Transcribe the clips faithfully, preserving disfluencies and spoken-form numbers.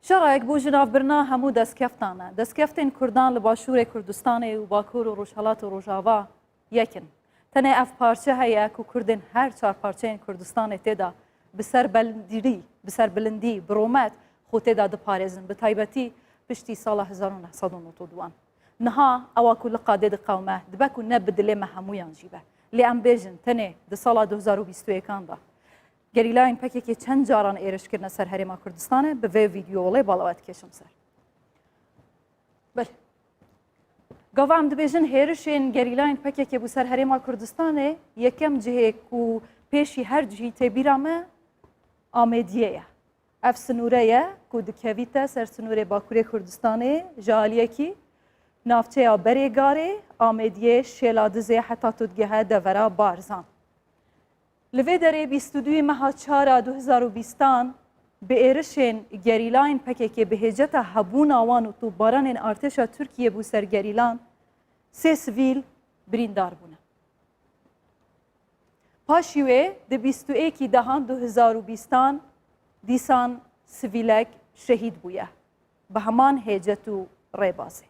Şerayek bû jinavbirina hemû destkeftan e. Destkeftên Kurdan li Başûrê Kurdistanê û Bakur û Rojhelat û Rojava yek in. Tenê ev parçe heye ku Kurdên her çar parçeyên Kurdistanê tê de bi ser belindî, bi ser bilindî, bi romet xwe tê de diparêzin, bi taybetî piştî sala hezar û neh sed û nod û duan. Niha ewa ku li qadê diqewime, dibe ku ne bi dilê me hemûyan jî be. Lê em bêjin, tenê di sala du hezar û bîst û yekan de gerîlayên P K K çend caran êriş kirine ser Herêma Kurdistanê, bi vê vîdyoyê bala we dikêşim ser. Belê. Gava em dibêjin hêrişên gerîlayên P K K bû ser Herêma Kurdistanê, yekem cihê ku pêşî her cihî tê bîra me, Amêdiyê ye. Ev sinûre ye ku dikevîte ser sinûrê Bakurê Kurdistanê ji aliyekî, navçeya Berêgarê, Amêdiyê, Şêla Dizê heta tu digehe devera Barzan. Li vê derê bîst û duyê meha çar a du hezar û bîstan bi êrişên gerîlayên P K K bi hêceta hebûna wan û topbaranên artêşa Tirkiyê bû ser gerîlan, sê sivîl birîndar bûne. Paşî wê di bîst û êkî dehan du hezar û bîstan dîsan sivîlek şehîd bûye. Bi heman hêcet û rêbazê.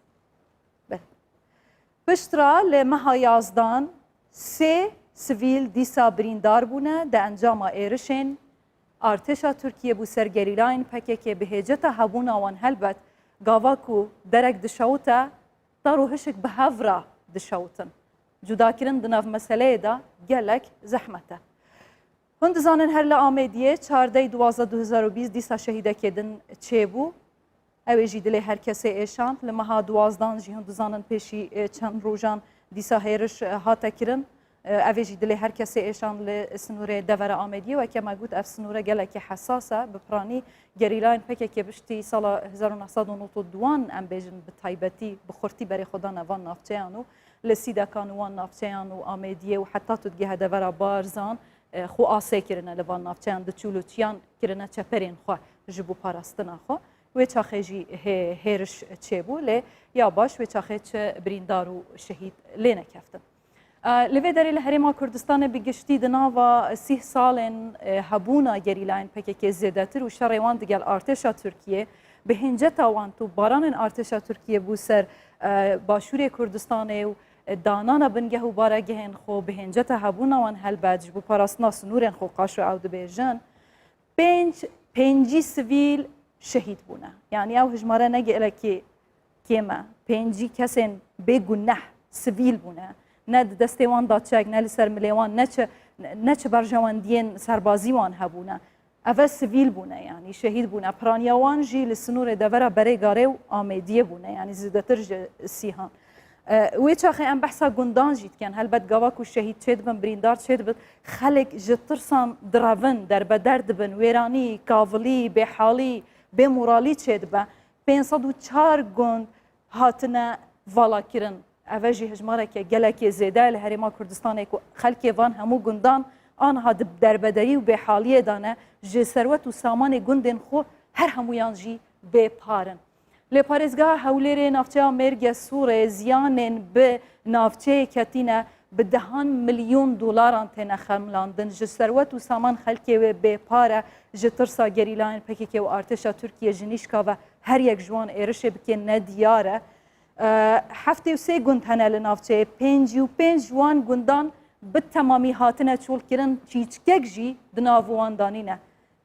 Belê. Piştre li meha yazdan sê sivîl dîsa birîndar bûne di encama êrişên artêşa Tirkiyê bû ser gerîlayên P K K bi hêceta hebûna wan helbet gava ku derek dişewite, dar û hişk bi hev re dişewitin. Cudakirin di nav meseleyê de gelek zehmet e. Hûn dizanin her li Amêdiyê çardeh duwazdeh du hezar û bîst dîsa şehîdekê din çêbû. Ew ê jî dilê her kesê êşand. Li meha duwazdan jî hûn dizanin pêşî, e, çend rojan dîsa hêriş, e, hate kirin. E, ev ê jî dilê her kesê êşand li sinûrê devera Amêdiyê. Weke me got, ev sinûre gelekî hesas e. Bi piranî gerîlayên P K K piştî sala hezar û neh sed û nod û duan, em bêjin bi taybetî, bi xurtî berê xwe dane van navçeyan û li Sîdekan û wan navçeyan û Amêdiyê û heta tu digehe devera Barzan, e, xwe asê kirine li van navçeyan, diçûl û çiyan kirine çeperên xwe ji bo parastina xwe. Wê çaxê jî hê-, hêriş çêbû, lê ya baş wê çaxê çi birîndar û şehîd lê nekeftin. E, li vê derê li Herêma Kurdistanê bi giştî di nava sîh salên, e, hebûna gerîlayên P K K zêdetir û şerê wan digel artêşa Tirkiyê, bi hênceta wan topbaranên artêşa Tirkiyê bû ser, e, Başûrê Kurdistanê û danana bingeh û baregehên xwe, bi hênceta hebûna wan helbet ji bo parastina sinûrên xwe, qaşo ew dibêjin, pênc, pêncî sivîl şehîd bûne. Yanî ew hijmare ne gelekî kêm e. Pêncî kesên bêguneh sivîl bûne. Ne di destê wan da çek, ne li ser milê wan, ne çi, ne çi berjewendiyên serbazî wan hebûne. Eve sivîl bûne, yanî şehîd bûne. Piraniya wan jî li sinûrê devera Berêgarê û Amêdiyê bûne, yanî zêdetir ji sîhan. E, wê çaxê em behsa gundan jî dikin. Helbet gava ku şehîd çêdibin, birîndar çêdibin, xelk ji tirsan direvin, derbeder dibin, wêranî, kavilî, bêhalî, bêmoralî çêdibe. Pênc sed û çar gund hatine valakirin. Eve jî hejmareke gelekê zêde ye li Herêma Kurdistanê ku xelkê van hemû gundan aniha di derbederî û bêhaliyê de ne, ji serwet û samanê gundên xwe her hemûyan jî bê par in. Li parêzgeha Hewlêrê navçeya Mêrge Sûrê ziyanên bi navçeyê ketîne bi dehan milyon dolaran têne xemlandin. Ji serwet û saman xelkê wê bê par e, ji tirsa gerîlayên P K K û artêşa Tirkiyê ji nîşka ve her yek ji wan êrişê bike ne diyar e. E, heftê û sê gund hene li navçeyê. Pêncî û pênc ji wan gundan bi temamî hatine çolkirin, çîçkek jî di nav wan de nîne.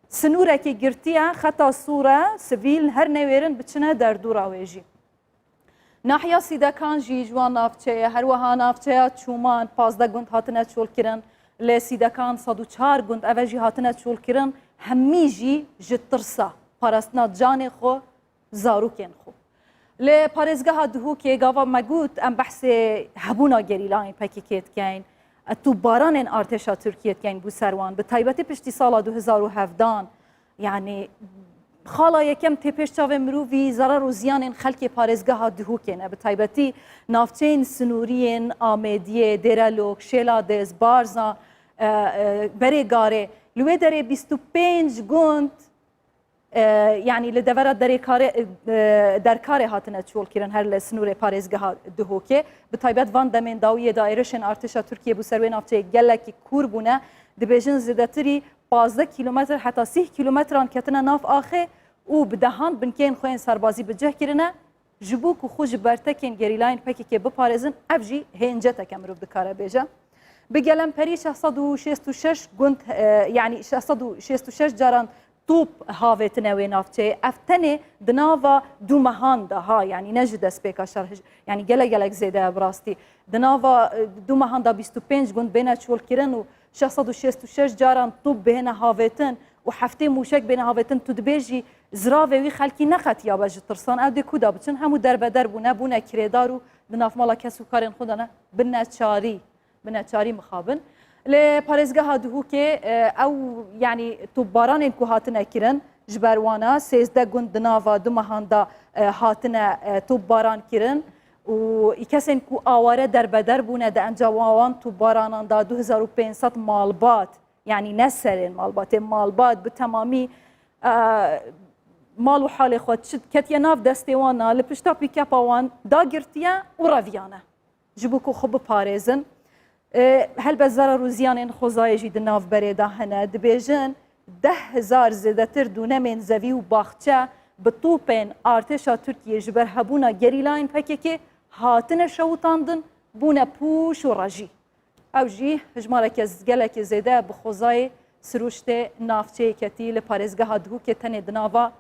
Sinûrekî girtî ye, xeta sor e, sivîl her newêrin biçine derdora wê jî. Nahiya Sîdekan jî ji wan navçeyê, her wiha navçeya Çûman, pazdeh gund hatine çolkirin, lê Sîdekan sed û çar gund eve jî hatine çolkirin, hemî jî ji tirsa parastina canê xwe, zarokên xwe. Li parêzgeha Duhokê gava me got, em behsê hebûna gerîlayên P K K dikeyn, topbaranên artêşa Tirkiyê dikeyn bû ser wan. Bi taybetî piştî sala du hezar û hevdan, yanî xala yekem tê pêş çavê mirovî zerar û ziyanên xelkê parêzgeha Duhokê ne. Bi taybetî navçeyên sinûrî yên Amêdiyê, Dêrelok, Şêladêz, Barzan, e, e, Berê Garê. Li wê derê bîst û pênc gund e, yanî li devera Derêkarê, e, Derkarê hatine çolkirin her li sinûrê parêzgeha Duhokê. Bi taybet van demên dawiyê de êrişên artêşa Tirkiyê bû ser wê navçeyê gelekî kûr bûne. Dibêjin zêdetirî pazdeh kîlometr heta sîh kîlometran ketine nav axê û bi dehan binkeyên xwe yên serbazî bi cih kirine, ji bo ku xwe ji bertekên gerîlayên P K K biparêzin, ev jî hênceteke mirov dikare bêje. Bi gelemperî şeş sed û şêst û şeş gund, e, yanî şeş sed û şêst û şeş caran top havêtine wê navçeyê. Ev tenê di nava du mehan de ha, yanî ne ji destpêka şer, hij-, yanî gelek gelek zêde ye bi rastî. Di nava, e, du mehan de bîst û pênc gund bêne çolkirin û şeş sed û şêst û şeş caran top bihêne havêtin û heftê mûşek bêne havêtin, tu dibêjî ziravê wî xelkî neqetiyabe ji tirsan. Ew dê ku de biçin? Hemû derbeder bûne, bûne kirêdar û di nav mala kes û karên xwe de ne, bi neçarî, bi neçarî mixabin. Lê parêzgeha Duhokê, e, ew, yanî topbaranên ku hatine kirin, ji ber wana sêzdeh gund di nava du mehan de, e, hatine, e, topbaran kirin û kesên ku aware derbeder bûne di encama wan topbaranan de du hezar û pênc sed malbat, yanî ne serên malbatê, malbat bi temamî, e, mal û halê xwe çi ketiye nav destê wan, li pişta pîkepa wan dagirtiye û reviyane ji bo ku xwe biparêzin. E, helbet zarar û ziyanên xwezayê jî di nav berê de hene. Dibêjin deh hezar zêdetir dûnemên zevî û baxçe bi topên artêşa Tirkiyê ji ber hebûna gerîlayên P K K hatine şewitandin, bûne pûş û rejî. Ew jî hijmareke z-, gelekê zêde bi xwezayê sirûştê navçeyê ketî. Li parêzgeha Duhokê tenê di nava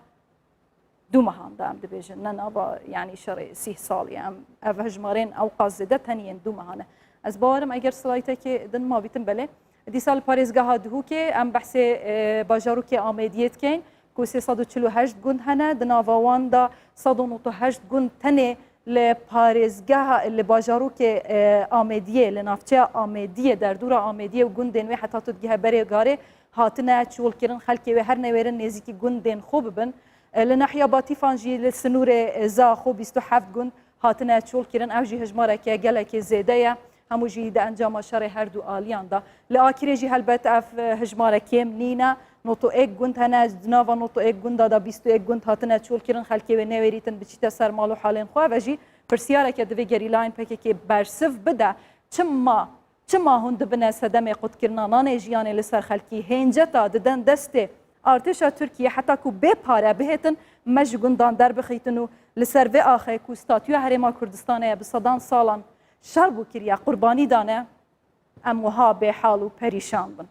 du mehan de, em dibêjin, ne nava, yanî şerê sîh salî. Em, ev hijmarên ewqas zêde tenê yên du mehan e. Ez bawerim eger slaytekê din mabîtin, belê. Dîsa li parêzgeha Duhokê em behsê, e, bajarokê Amêdiyê dikeyn ku sê sed û çil û heşt gund hene, di nava wan de sed û nod û heşt gund tenê li parêzgeha, li bajarokê, e, Amêdiyê, li navçeya Amêdiyê, derdora Amêdiyê û gundên wê heta tu digihe berê garê hatine çolkirin, xelkê wê her newêrin nêzîkî gundên xwe bibin. E, li nahiya Batîfan jî li sinûrê, e, Zaxo bîst û heft gund hatine çolkirin. Ew jî hijmareke gelekê zêde ye. Hemû jî di encama şerê her du aliyan de. Li Akirê jî helbet ev, e, hijmare kêm nîne. Nod û yek gund hene, di nava nod û yek gunda de bîst û yek gund hatine çolkirin. Xelkê wê newêrîtin biçîte ser mal û halên xwe. Ev jî pirsiyareke divê gerîlayên P K K bersiv bide. Çima, çima hûn dibine sedemê qutkirina nanê jiyanê li ser xelkî? Hênceta diden destê artêşa Tirkiyê heta ku bê pare bihêtin, me ji gundan derbixîtin û li ser vê axê ku statûya Herêma Kurdistanê ye, bi sedan salan şer bû kiriye, qurbanî dane, em wiha bêhal û perîşan bin.